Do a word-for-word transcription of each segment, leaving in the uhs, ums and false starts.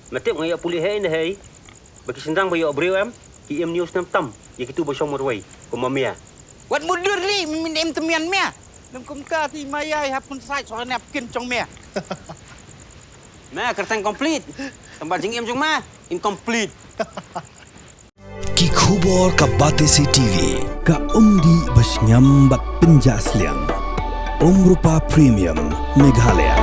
Me tip nga ïoh pule hei ne hei. Ba ki shynrang ba ïoh briew em, ki im news tam tam ïa kitu ba shong marwei kum ma mia. Wat mutdur li, me im tymmen mia. Lem kumta te ma ïai hap pynsaid soh nep kin jong mia. Me kyrteng complete. Tang ba jingim jong me incomplete. Ki khubor ka Batesi T V. Ka umdih ba shngiam bad pynjah sliang. Umrupa Premium Meghalaya.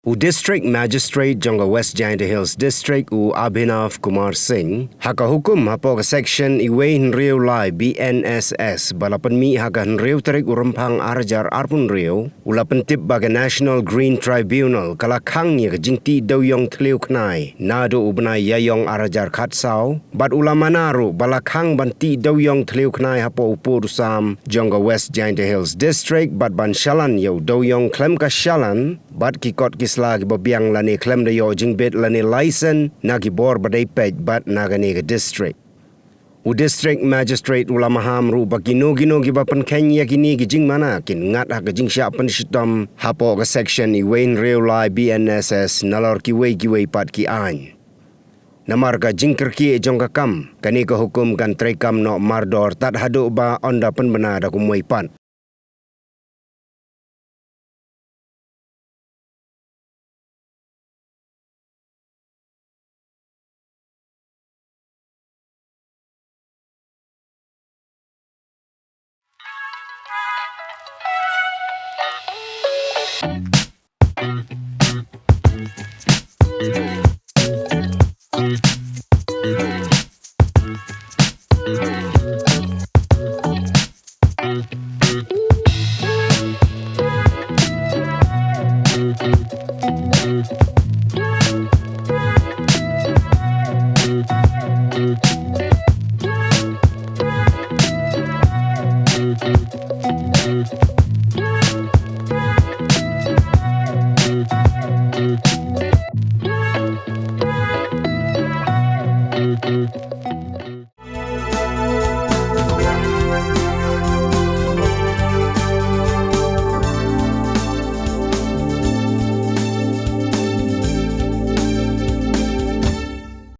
U District Magistrate jong ka West Jaintia Hills District u Abhinav Kumar Singh, ha ka hukum hapoh ka section iwei hynriew lai B N S S ba la pynmih ha ka hynriew tarik u Rymphang ar hajar arphew hynriew, u la pyntip ba ka National Green Tribunal ka la khang ïa ka jingtih dewïong thliew khnai naduh u bnai Ïaïong ar hajar khatsaw, bad u la mana ruh ba la khang ban tih dewïong thliew khnai hapoh u pud u sam jong ka West Jaintia Hills District bad ban shalan ïa u dewïong khlem ka shalan bad ki kot ki sla kiba biang lane khlem da ïoh jingbit lane license na ki bor ba dei peit bad na kane ka district. U District Magistrate u la maham ruh ba kino kino kiba pynkheiñ ïa kine ki jingmana kin ngat ha ka jingshah pynshitom hapoh ka section iwei hynriew lai B N S S nalor kiwei kiwei pat ki aiñ. Namar ka jingkyrkieh jong ka kam, kane ka hukum kan treikam noh mardor tad haduh ba yn da pynbna da kumwei pat.